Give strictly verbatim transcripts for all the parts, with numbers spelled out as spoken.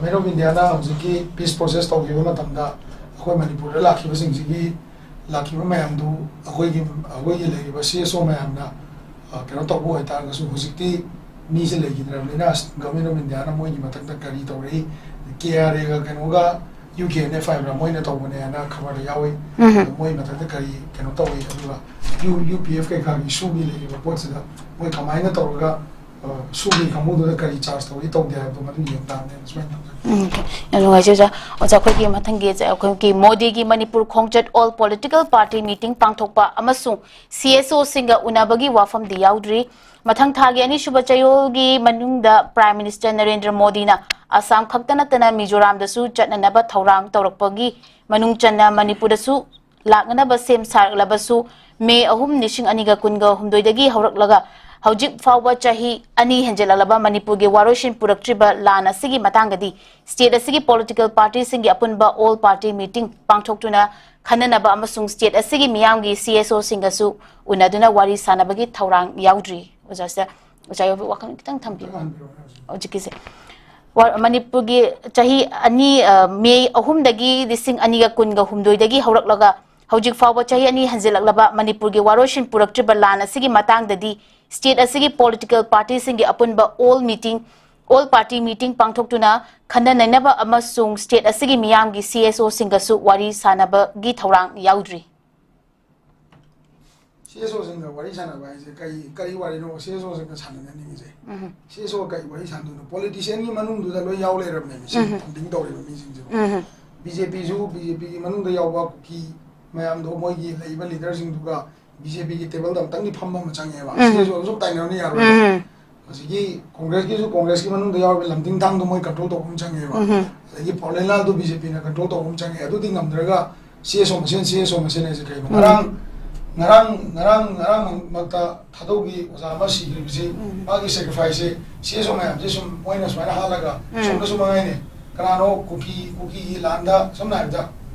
Government of Indiaꯅ ꯍꯧꯖꯤꯛꯀꯤ peace process ꯇꯧꯈꯤꯕ ꯃꯇꯝꯗ ꯑꯩꯈꯣꯏ ꯃꯅꯤꯄꯨꯔꯗ ꯂꯥꯛꯈꯤꯕꯁꯤꯡꯁꯤꯒꯤ, ꯂꯥꯛꯈꯤꯕ ꯃꯌꯥꯝꯗꯨ ꯑꯩꯈꯣꯏꯒꯤ, ꯑꯩꯈꯣꯏꯒꯤ ꯂꯩꯔꯤꯕ C S O ꯃꯌꯥꯝꯅ, ꯑ, ꯀꯩꯅꯣ ꯇꯧꯕ ꯑꯣꯏꯇꯥꯔꯒꯁꯨ, ꯍꯧꯖꯤꯛꯇꯤ ꯃꯤꯁꯦ ꯂꯩꯈꯤꯗ꯭ꯔꯕꯅꯤꯅ Government of Indiaꯅ ꯃꯣꯏꯒꯤ ꯃꯊꯛꯇ ꯀꯔꯤ ꯇꯧꯔꯛꯏ, K R Aꯒ ꯀꯩꯅꯣꯒ U K N F ꯍꯥꯏꯕ꯭ꯔꯥ ꯃꯣꯏꯅ ꯇꯧꯕꯅꯦꯅ ꯈꯕꯔꯗ ꯌꯥꯎꯏ꯫ ꯎꯝ꯫ ꯑꯗꯣ ꯃꯣꯏ ꯃꯊꯛꯇ ꯀꯔꯤ ꯀꯩꯅꯣ ꯇꯧꯏ, ꯑꯗꯨꯒ U-, U P F ꯀꯩꯀꯥꯒꯤ issue ꯒꯤ ꯂꯩꯔꯤꯕ ꯄꯣꯠꯁꯤꯗ ꯃꯣꯏ ꯀꯃꯥꯏꯅ ꯇꯧꯔꯒ, ꯑ, issue ꯒꯤ ꯀꯥꯡꯕꯨꯗꯨꯗ ꯀꯔꯤ charge ꯇꯧꯏ ꯇꯧꯗꯦ ꯍꯥꯏꯕꯗꯣ ꯃꯗꯨ ꯌꯦꯡ ꯇꯥꯕꯅꯦꯅ ꯁꯨꯃꯥꯏꯅ ꯊꯝꯖꯒꯦ꯫ ꯎꯝ, ꯌꯥꯝ ꯅꯨꯡꯉꯥꯏꯖꯩ ꯑꯣꯖꯥ꯫ ꯑꯣꯖꯥ, ꯑꯩꯈꯣꯏꯒꯤ ꯃꯊꯪꯒꯤ, ꯑꯩꯈꯣꯏꯒꯤ ꯃꯣꯗꯤꯒꯤ ꯃꯅꯤꯄꯨꯔ ꯈꯣꯡꯆꯠ all political party meeting ꯄꯥꯡꯊꯣꯛꯄ ꯑꯃꯁꯨꯡ C S O ꯁꯤꯡꯒ ꯎꯅꯕꯒꯤ ꯋꯥꯐꯝꯗꯤ ꯌꯥꯎꯗ꯭ꯔꯤ꯫ ꯃꯊꯪ ꯊꯥꯒꯤ ꯑꯅꯤꯁꯨꯕ ꯆꯌꯣꯜꯒꯤ ꯃꯅꯨꯡꯗ Prime Minister ꯅꯔꯦꯟꯗ꯭ꯔ ꯃꯣꯗꯤꯅ ꯑꯁꯥꯝ ꯈꯛꯇ ꯅꯠꯇꯅ ꯃꯤꯖꯣꯔꯥꯝꯗꯁꯨ ꯆꯠꯅꯅꯕ ꯊꯧꯔꯥꯡ ꯇꯧꯔꯛꯄꯒꯤ ꯃꯅꯨꯡ ꯆꯟꯅ ꯃꯅꯤꯄꯨꯔꯗꯁꯨ ꯂꯥꯛꯅꯅꯕ ꯁꯦꯝ ꯁꯥꯔꯛꯂꯕꯁꯨ, ꯃꯦ ꯑꯍꯨꯝ, ꯂꯤꯁꯤꯡ ꯑꯅꯤꯒ ꯀꯨꯟꯒ ꯍꯨꯝꯗꯣꯏꯗꯒꯤ ꯍꯧꯔꯛꯂꯒ ꯍꯧꯖꯤꯛ ꯐꯥꯎꯕ ꯆꯍꯤ ꯑꯅꯤ ꯍꯦꯟꯖꯜꯂꯛꯂꯕ ꯃꯅꯤꯄꯨꯔꯒꯤ ꯋꯥꯔꯣꯏꯁꯤꯟ ꯄꯨꯔꯛꯇ꯭ꯔꯤꯕ ꯂꯥꯟ ꯑꯁꯤꯒꯤ ꯃꯇꯥꯡꯗꯗꯤ state ꯑꯁꯤꯒꯤ political party ꯁꯤꯡꯒꯤ ꯑꯄꯨꯟꯕ all party meeting ꯄꯥꯡꯊꯣꯛꯇꯨꯅ ꯈꯟꯅꯅꯕ ꯑꯃꯁꯨꯡ state ꯑꯁꯤꯒꯤ ꯃꯤꯌꯥꯝꯒꯤ C S O ꯁꯤꯡꯒꯁꯨ ꯎꯅꯗꯨꯅ ꯋꯥꯔꯤ ꯁꯥꯅꯕꯒꯤ ꯊꯧꯔꯥꯡ ꯌꯥꯎꯗ꯭ꯔꯤ꯫ ꯑꯣꯖꯥꯁꯦ, ꯑꯣꯖꯥ ꯌꯥꯎꯕ ꯋꯥꯈꯜ ꯈꯤꯇꯪ ꯊꯝꯕꯤꯌꯨ꯫ ꯈꯤꯇꯪ ꯍꯟꯕꯤꯔꯛꯑꯣꯅꯦ, ꯑꯣꯖꯥ꯫ ꯍꯧꯖꯤꯛꯀꯤꯁꯦ꯫ ꯋꯥ-, ꯃꯅꯤꯄꯨꯔꯒꯤ ꯆꯍꯤ ꯑꯅꯤ, ꯑ, ꯃꯦ ꯑꯍꯨꯝꯗꯒꯤ ꯂꯤꯁꯤꯡ ꯑꯅꯤꯒ ꯀꯨꯟꯒ ꯍꯨꯝꯗꯣꯏꯗꯒꯤ ꯍꯧꯔꯛꯂꯒ ꯍꯧꯖꯤꯛ ꯐꯥꯎꯕ ꯆꯍꯤ ꯑꯅꯤ ꯍꯟꯖꯤꯜꯂꯛꯂꯕ ꯃꯅꯤꯄꯨꯔꯒꯤ ꯋꯥꯔꯣꯏꯁꯤꯟ ꯄꯨꯔꯛꯇ꯭ꯔꯤꯕ ꯂꯥꯟ ꯑꯁꯤꯒꯤ ꯃꯇꯥꯡꯗꯗꯤ state ꯑꯁꯤꯒꯤ political party ꯁꯤꯡꯒꯤ ꯑꯄꯨꯟꯕ all meeting, all party meeting ꯄꯥꯡꯊꯣꯛꯇꯨꯅ ꯈꯟꯅ ꯅꯩꯅꯕ ꯑꯃꯁꯨꯡ state ꯑꯁꯤꯒꯤ ꯃꯤꯌꯥꯝꯒꯤ C S O ꯁꯤꯡꯒꯁꯨ ꯋꯥꯔꯤ ꯁꯥꯅꯕꯒꯤ ꯊꯧꯔꯥꯡ ꯌꯥꯎꯗ꯭ꯔꯤ꯫ C S O ꯁꯤꯡꯒ ꯋꯥꯔꯤ ꯁꯥꯟꯅꯕ ꯍꯥꯏꯁꯦ ꯀꯔꯤ, ꯀꯔꯤ ꯋꯥꯔꯤꯅꯣ C S O ꯁꯤꯡꯒ ꯁꯥꯟꯅꯅꯤꯡꯉꯤꯁꯦ? ꯎꯝ꯫ C S O ꯀꯔꯤ ꯋꯥꯔꯤ ꯁꯥꯟꯅꯗꯣꯏꯅꯣ? Politician ꯒꯤ ꯃꯅꯨꯡꯗꯨꯗ ꯂꯣꯏ ꯌꯥꯎ ꯂꯩꯔꯕꯅꯦꯕ, ꯁꯤ ꯎꯝ꯫ Funding ꯇꯧꯔꯤꯕ ꯃꯤꯁꯤꯡꯁꯤꯕꯨ꯫ ꯎꯝ꯫ B J P ꯁꯨ, B J P ꯒꯤ ꯃꯅꯨꯡꯗ ꯌꯥꯎꯕ ꯀꯨꯀꯤ ꯃꯌꯥꯝꯗꯣ, ꯃꯣꯏꯒꯤ ꯂꯩꯔꯤꯕ leader ꯁꯤꯡꯗꯨꯒ B J P ꯒꯤ table ꯗ ꯑꯃꯨꯛꯇꯪꯗꯤ ꯐꯝꯕ ꯑꯃ ꯆꯪꯉꯦꯕ꯫ ꯎꯝ꯫ C S O ꯁꯨ ꯇꯥꯏꯅꯕꯅ ꯌꯥꯔꯣꯏꯕ꯫ ꯎꯝ꯫ ꯍꯧꯖꯤꯛꯀꯤ Congress ꯀꯤꯁꯨ, Congress ꯀꯤ ꯃꯅꯨꯡꯗ ꯌꯥꯎꯔꯤꯕ ꯂꯝꯗꯤꯡ ꯊꯥꯡꯗꯣ ꯃꯣꯏ control ꯇꯧꯕ ꯑꯃ ꯆꯪꯉꯦꯕ꯫ ꯎꯝ꯫ ꯑꯗꯒꯤ ꯄꯥꯎꯂꯦꯟꯂꯥꯜꯗꯣ B J P ꯅ control ꯇꯧꯕ ꯑꯃ ꯆꯪꯉꯦ꯫ ꯑꯗꯨꯗꯤ ꯉꯝꯗ꯭ꯔꯒ C S O ꯃꯁꯦꯟ, C S O ꯃꯁꯦꯟ ꯍꯥꯏꯁꯦ ꯀꯩꯅꯣ? ꯎꯝ꯫ ꯉꯔꯥꯡ, ꯉꯔꯥꯡ, ꯉꯔꯥꯡ, ꯉꯔꯥꯡꯃꯛꯇ ꯊꯥꯗꯧꯒꯤ ꯑꯣꯖꯥ ꯑꯃ ꯁꯤꯈ꯭ꯔꯤꯕꯁꯤ, ꯎꯝ꯫ ꯃꯥꯒꯤ sacrifice ꯁꯦ C S O ꯃꯌꯥꯝꯁꯦ ꯁꯨꯝ ꯃꯣꯏꯅ ꯁꯨꯃꯥꯏꯅ ꯍꯥꯠꯂꯒ, ꯎꯝ꯫ ꯁꯣꯝꯗꯁꯨ ꯃꯉꯥꯏꯅꯦ, ꯀꯅꯥꯅꯣ ꯀꯨꯀꯤ, ꯀꯨꯀꯤꯒꯤ ꯂꯥꯟꯗ ꯁꯝꯅ ꯍꯥꯏꯔꯕꯗ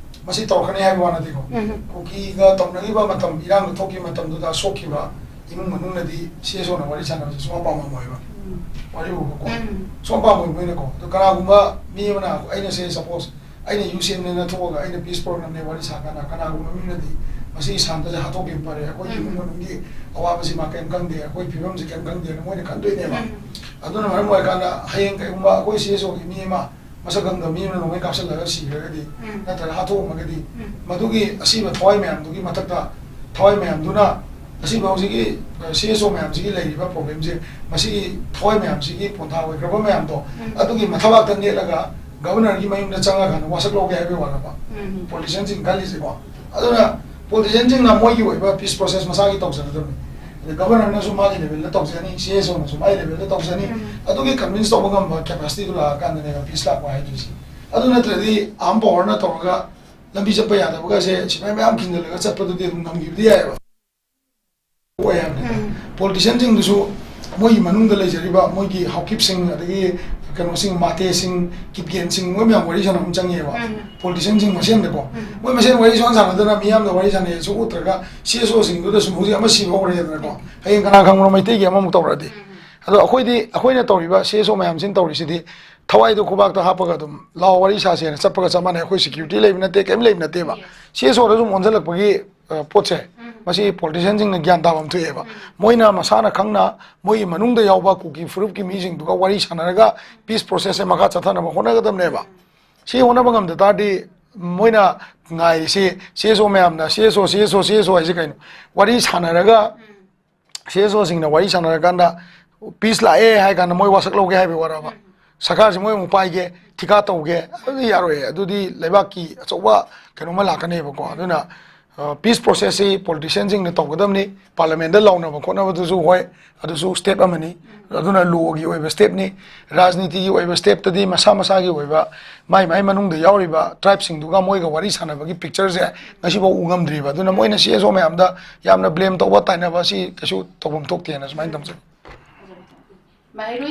ꯃꯁꯤ ꯇꯧꯔꯛꯀꯅꯤ ꯍꯥꯏꯕ ꯋꯥ ꯅꯠꯇꯦꯀꯣ꯫ ꯎꯝ꯫ ꯀꯨꯀꯤꯒ ꯇꯧꯅꯈꯤꯕ ꯃꯇꯝ, ꯏꯔꯥꯡꯗ ꯊꯣꯛꯈꯤꯕ ꯃꯇꯝꯗꯨꯗ ꯁꯣꯛꯈꯤꯕ ꯏꯃꯨꯡ ꯃꯅꯨꯡꯅꯗꯤ C S O ꯅ ꯋꯥꯔꯤ ꯁꯥꯟꯅꯕꯁꯦ ꯁꯨꯡꯄꯥꯝ ꯄꯥꯝꯃꯝꯃꯣꯏꯕ꯫ ꯎꯝ꯫ ꯋꯥꯔꯤ ꯎꯕꯀꯣ꯫ ꯎꯝ꯫ ꯁꯣꯝ ꯄꯥꯝꯃꯣꯏ ꯃꯣꯏꯅꯀꯣ꯫ ꯑꯗꯣ ꯀꯅꯥꯒꯨꯝꯕ ꯃꯤ ꯑꯃꯅ, ꯑꯩꯅ ꯁꯦ, ꯁꯄꯣꯁ ꯑꯩꯅ ꯌꯨ ꯁꯤ ꯑꯦꯝꯅꯦꯅ ꯊꯣꯛꯑꯒ ꯑꯩꯅ ꯄꯤꯁ ꯄ꯭ꯔꯣꯒ꯭ꯔꯥꯝꯅꯦ ꯋꯥꯔꯤ ꯁꯥꯀꯥꯟꯗ ꯀꯅꯥꯒꯨꯝꯕ ꯃꯤ ꯑꯃꯅꯗꯤ ꯃꯁꯤꯒꯤ ꯁꯥꯟꯇꯁꯦ ꯍꯥꯠꯇꯣꯛꯈꯤꯕ ꯐꯔꯦ, ꯑꯩꯈꯣꯏꯒꯤ ꯎꯝ꯫ ꯏꯃꯨꯡ ꯃꯅꯨꯡꯒꯤ ꯑꯋꯥꯕꯁꯤ ꯃꯥ ꯀꯔꯤꯝ ꯈꯪꯗꯦ, ꯑꯩꯈꯣꯏ ꯐꯤꯕꯝꯁꯤ ꯀꯔꯤꯝ ꯈꯪꯗꯦꯅ ꯃꯣꯏꯅ ꯈꯟꯗꯣꯏꯅꯦꯕ꯫ ꯎꯝ꯫ ꯑꯗꯨꯅ ꯃꯔꯝ ꯑꯣꯏꯔꯀꯥꯟꯗ ꯍꯌꯦꯡ ꯀꯩꯒꯨꯝꯕ ꯑꯩꯈꯣꯏ ꯁꯤ ꯑꯦꯁ ꯑꯣꯒꯤ ꯃꯤ ꯑꯃ ꯃꯁꯛ ꯈꯪꯗꯕ ꯃꯤ ꯑꯃꯅ ꯅꯣꯡꯃꯩ ꯀꯥꯞꯁꯤꯜꯂꯒ ꯁꯤꯈ꯭ꯔꯒꯗꯤ, ꯎꯝ꯫ ꯅꯠꯇ꯭ꯔꯒ ꯍꯥꯠꯇꯣꯛꯑꯝꯃꯒꯗꯤ, ꯎꯝ꯫ ꯃꯗꯨꯒꯤ ꯑꯁꯤꯕ ꯊꯋꯥꯏ ꯃꯌꯥꯝꯗꯨꯒꯤ ꯃꯊꯛꯇ ꯊꯋꯥꯏ ꯃꯌꯥꯝꯗꯨꯅ ꯑꯁꯤꯕ ꯍꯧꯖꯤꯛꯀꯤ, ꯑ, ꯁꯤ ꯑꯦꯁ ꯑꯣ ꯃꯌꯥꯝꯁꯤꯒꯤ ꯂꯩꯔꯤꯕ ꯄ꯭ꯔꯣꯕ꯭ꯂꯦꯝꯁꯦ, ꯃꯁꯤꯒꯤ ꯊꯋꯥꯏ ꯃꯌꯥꯝꯁꯤꯒꯤ ꯄꯣꯟꯊꯥ ꯑꯣꯏꯈ꯭ꯔꯕ ꯃꯌꯥꯝꯗꯣ, ꯎꯝ꯫ ꯑꯗꯨꯒꯤ ꯃꯊꯕꯥꯛꯇ ꯅꯦꯠꯂꯒ ꯒꯕꯔꯅꯔꯒꯤ ꯃꯌꯨꯝꯗ ꯆꯪꯉꯀꯥꯟꯗ ꯋꯥꯁꯛ ꯂꯧꯒꯦ ꯍꯥꯏꯕꯒꯤ ꯋꯥꯔꯕ? ꯎꯝ꯫ ꯄꯣꯂꯤꯇꯤꯁꯤꯌꯟꯁꯤꯡ ꯈꯜꯂꯤꯁꯦꯀꯣ꯫ ꯑꯗꯨꯅ ꯄꯣꯂꯤꯇꯤꯁꯤꯌꯟꯁꯤꯡꯅ ꯃꯣꯏꯒꯤ ꯑꯣꯏꯕ ꯄꯤꯁ ꯄ꯭ꯔꯣꯁꯦꯁ ꯃꯁꯥꯒꯤ ꯇꯧꯖꯒꯗꯕꯅꯤ꯫ ꯑꯗ ꯒꯕꯔꯅꯔꯅꯁꯨ ꯃꯥꯒꯤ ꯂꯦꯚꯦꯜꯗ ꯇꯧꯖꯅꯤ, ꯁꯤ ꯑꯦꯁ ꯑꯣꯅꯁꯨ ꯃꯥꯒꯤ ꯂꯦꯚꯦꯜꯗ ꯇꯧꯖꯅꯤ꯫ ꯎꯝ꯫ ꯑꯗꯨꯒꯤ ꯀꯟꯚꯤꯟꯁ ꯇꯧꯕ ꯉꯝꯕ ꯀꯦꯄꯥꯁꯤꯇꯤꯗꯨ ꯂꯥꯛꯑꯀꯥꯟꯗꯅꯦꯕ ꯄꯤꯁ ꯂꯥꯛꯄ ꯍꯥꯏꯗꯣꯏꯁꯦ꯫ ꯑꯗꯨ ꯅꯠꯇ꯭ꯔꯗꯤ ꯑꯥꯔꯝ ꯄꯋꯥꯔꯅ ꯇꯧꯔꯒ ꯂꯝꯕꯤ ꯆꯠꯄ ꯌꯥꯗꯕꯒꯁꯦ ꯁꯤꯐꯥꯏ ꯃꯌꯥꯝ ꯈꯤꯟꯖꯤꯜꯂꯒ ꯆꯠꯄꯗꯨꯗꯤ ꯑꯗꯨꯝ ꯉꯝꯈꯤꯕꯗꯤ ꯌꯥꯏꯑꯕ꯫ ꯑꯣꯏ ꯍꯥꯏꯕꯅꯤꯗ꯫ ꯎꯝ꯫ ꯄꯣꯂꯤꯇꯤꯁꯤꯌꯟꯁꯤꯡꯗꯨꯁꯨ ꯃꯣꯏꯒꯤ ꯃꯅꯨꯡꯗ ꯂꯩꯖꯔꯤꯕ ꯃꯣꯏꯒꯤ ꯍꯥꯎꯀꯤꯞꯁꯤꯡ, ꯑꯗꯒꯤ ꯀꯩꯅꯣꯁꯤꯡ, ꯃꯥꯇꯦꯁꯤꯡ, ꯀꯤꯞꯒꯦꯟꯁꯤꯡ, ꯃꯣꯏ ꯃꯌꯥꯝ ꯋꯥꯔꯤ ꯁꯥꯟꯅꯕ ꯑꯃ ꯆꯪꯉꯦꯕ꯫ ꯎꯝ꯫ ꯄꯣꯂꯤꯇꯤꯁꯤꯌꯟꯁꯤꯡ ꯃꯁꯦꯟꯗꯀꯣ꯫ ꯎꯝ꯫ ꯃꯣꯏ ꯃꯁꯦꯟ ꯋꯥꯔꯤ ꯁꯨꯡꯁꯥꯟ ꯁꯥꯟꯅꯗꯅ ꯃꯤꯌꯥꯝꯗ ꯋꯥꯔꯤ ꯁꯥꯟꯅꯩꯁꯨ ꯎꯠꯇ꯭ꯔꯒ ꯁꯤ ꯑꯦꯁ ꯑꯣꯁꯤꯡꯗꯨꯗ ꯁꯨꯝ ꯍꯧꯖꯤꯛ ꯑꯃ ꯁꯤꯕ ꯍꯧꯔꯦꯗꯅꯀꯣ꯫ ꯎꯝ꯫ ꯍꯌꯦꯡ ꯀꯅꯥ ꯈꯪꯕ꯭ꯔꯣ, ꯃꯩꯇꯩꯒꯤ ꯑꯃꯃꯨꯛ ꯇꯧꯔꯛꯑꯗꯤ꯫ ꯎꯝ꯫ ꯑꯗꯣ ꯑꯩꯈꯣꯏꯗꯤ, ꯑꯩꯈꯣꯏꯅ ꯇꯧꯔꯤꯕ ꯁꯤ ꯑꯦꯁ ꯑꯣ ꯃꯌꯥꯝꯁꯤꯅ ꯇꯧꯔꯤꯁꯤꯗꯤ ꯊꯋꯥꯏꯗꯣ ꯈꯨꯕꯥꯛꯇ ꯍꯥꯞꯄꯒ ꯑꯗꯨꯝ ꯂꯥꯎ ꯋꯥꯔꯤ ꯁꯥꯁꯦꯅ ꯆꯠꯄꯒ ꯆꯞ ꯃꯥꯟꯅꯩ꯫ ꯑꯩꯈꯣꯏ ꯁꯦꯀ꯭ꯌꯨꯔꯤꯇꯤ ꯂꯩꯕ ꯅꯠꯇꯦ, ꯀꯔꯤꯝ ꯂꯩꯕ ꯅꯠꯇꯦꯕ꯫ Yes꯫ ꯁꯤ ꯑꯦꯁ ꯑꯣꯗ ꯁꯨꯝ ꯑꯣꯟꯁꯤꯜꯂꯛꯄꯒꯤ, ꯑ, ꯄꯣꯠꯁꯦ, ꯎꯝ꯫ ꯃꯁꯤ ꯄꯣꯂꯤꯇꯤꯁꯤꯌꯟꯁꯤꯡꯅ ꯒ꯭ꯌꯥꯟ ꯇꯥꯕ ꯑꯃ ꯊꯣꯛꯑꯦꯕ꯫ ꯎꯝ꯫ ꯃꯣꯏꯅ ꯃꯁꯥꯅ ꯈꯪꯅ ꯃꯣꯏꯒꯤ ꯃꯅꯨꯡꯗ ꯌꯥꯎꯕ ꯀꯨꯀꯤ ꯐꯨꯔꯨꯞꯀꯤ ꯃꯤꯁꯤꯡꯗꯨꯒ ꯋꯥꯔꯤ ꯁꯥꯟꯅꯔꯒ ꯄꯤꯁ ꯄ꯭ꯔꯣꯁꯦꯁꯁꯦ ꯃꯈꯥ ꯆꯠꯊꯅꯕ ꯍꯣꯠꯅꯒꯗꯕꯅꯦꯕ꯫ ꯁꯤ ꯍꯣꯠꯅꯕ ꯉꯝꯗ ꯇꯥꯔꯗꯤ ꯃꯣꯏꯅ ꯉꯥꯏꯔꯤꯁꯤ ꯁꯤ ꯑꯦꯁ ꯑꯣ ꯃꯌꯥꯝꯅ, "ꯁꯤ ꯑꯦꯁ ꯑꯣ, ꯁꯤ ꯑꯦꯁ ꯑꯣ, ꯁꯤ ꯑꯦꯁ ꯑꯣ" ꯍꯥꯏꯁꯦ ꯀꯩꯅꯣ? ꯋꯥꯔꯤ ꯁꯥꯟꯅꯔꯒ ꯎꯝ꯫ ꯁꯤ ꯑꯦꯁ ꯑꯣꯁꯤꯡꯅ ꯋꯥꯔꯤ ꯁꯥꯟꯅꯔꯀꯥꯟꯗ ꯄꯤꯁ ꯂꯥꯛꯑꯦ ꯍꯥꯏ ꯀꯥꯟꯗ ꯃꯣꯏ ꯋꯥꯁꯛ ꯂꯧꯒꯦ ꯍꯥꯏꯕꯒꯤ ꯋꯥꯔꯕ? ꯎꯝ꯫ ꯁꯔꯀꯥꯔꯁꯤ ꯃꯣꯏ ꯑꯃꯨꯛ ꯄꯥꯏꯒꯦ, ꯊꯤꯀꯥ ꯇꯧꯒꯦ, ꯑꯗꯨꯗꯤ ꯌꯥꯔꯣꯏꯌꯦ꯫ ꯑꯗꯨꯗꯤ ꯂꯩꯕꯥꯛꯀꯤ ꯑꯆꯧꯕ ꯀꯩꯅꯣꯝꯃ ꯂꯥꯛꯀꯅꯦꯕꯀꯣ꯫ ꯑꯗꯨꯅ, ꯑ, ꯄꯤꯁ ꯄ꯭ꯔꯣꯁꯦꯁꯁꯤ ꯄꯣꯂꯤꯇꯤꯁꯤꯌꯟꯁꯤꯡꯅ ꯇꯧꯒꯗꯕꯅꯤ꯫ ꯄꯥꯔꯂꯤꯌꯥꯃꯦꯟꯗ ꯂꯥꯎꯅꯕ ꯈꯣꯠꯅꯕꯗꯨꯁꯨ ꯍꯣꯏ, ꯑꯗꯨꯁꯨ ꯁ꯭ꯇꯦꯞ ꯑꯃꯅꯤ꯫ ꯑꯗꯨꯅ ꯂꯣꯒꯤ ꯑꯣꯏꯕ ꯁ꯭ꯇꯦꯞꯅꯤ꯫ ꯔꯥꯖꯅꯤꯇꯤꯒꯤ ꯑꯣꯏꯕ ꯁ꯭ꯇꯦꯞꯇꯗꯤ ꯃꯁꯥ ꯃꯁꯥꯒꯤ ꯑꯣꯏꯕ ꯃꯥꯏ ꯃꯥꯏ ꯃꯅꯨꯡꯗ ꯌꯥꯎꯔꯤꯕ ꯇ꯭ꯔꯥꯏꯕꯁꯤꯡꯗꯨꯒ ꯃꯣꯏꯒ ꯋꯥꯔꯤ ꯁꯥꯟꯅꯕꯒꯤ ꯄꯤꯛꯆꯔꯁꯦ ꯉꯁꯤꯐꯥꯎ ꯎ ꯉꯝꯗ꯭ꯔꯤꯕ꯫ ꯑꯗꯨꯅ ꯃꯣꯏꯅ ꯁꯤ ꯑꯦꯁ ꯑꯣ ꯃꯌꯥꯝꯗ ꯌꯥꯝꯅ ꯕ꯭ꯂꯦꯝ ꯇꯧꯕ, ꯇꯥꯏꯅꯕ ꯑꯁꯤ ꯀꯩꯁꯨ ꯇꯧꯐꯝ ꯊꯣꯛꯇꯦꯅ ꯁꯨꯃꯥꯏꯅ ꯊꯝꯖꯒꯦ꯫ ꯃꯍꯩꯔꯣꯏ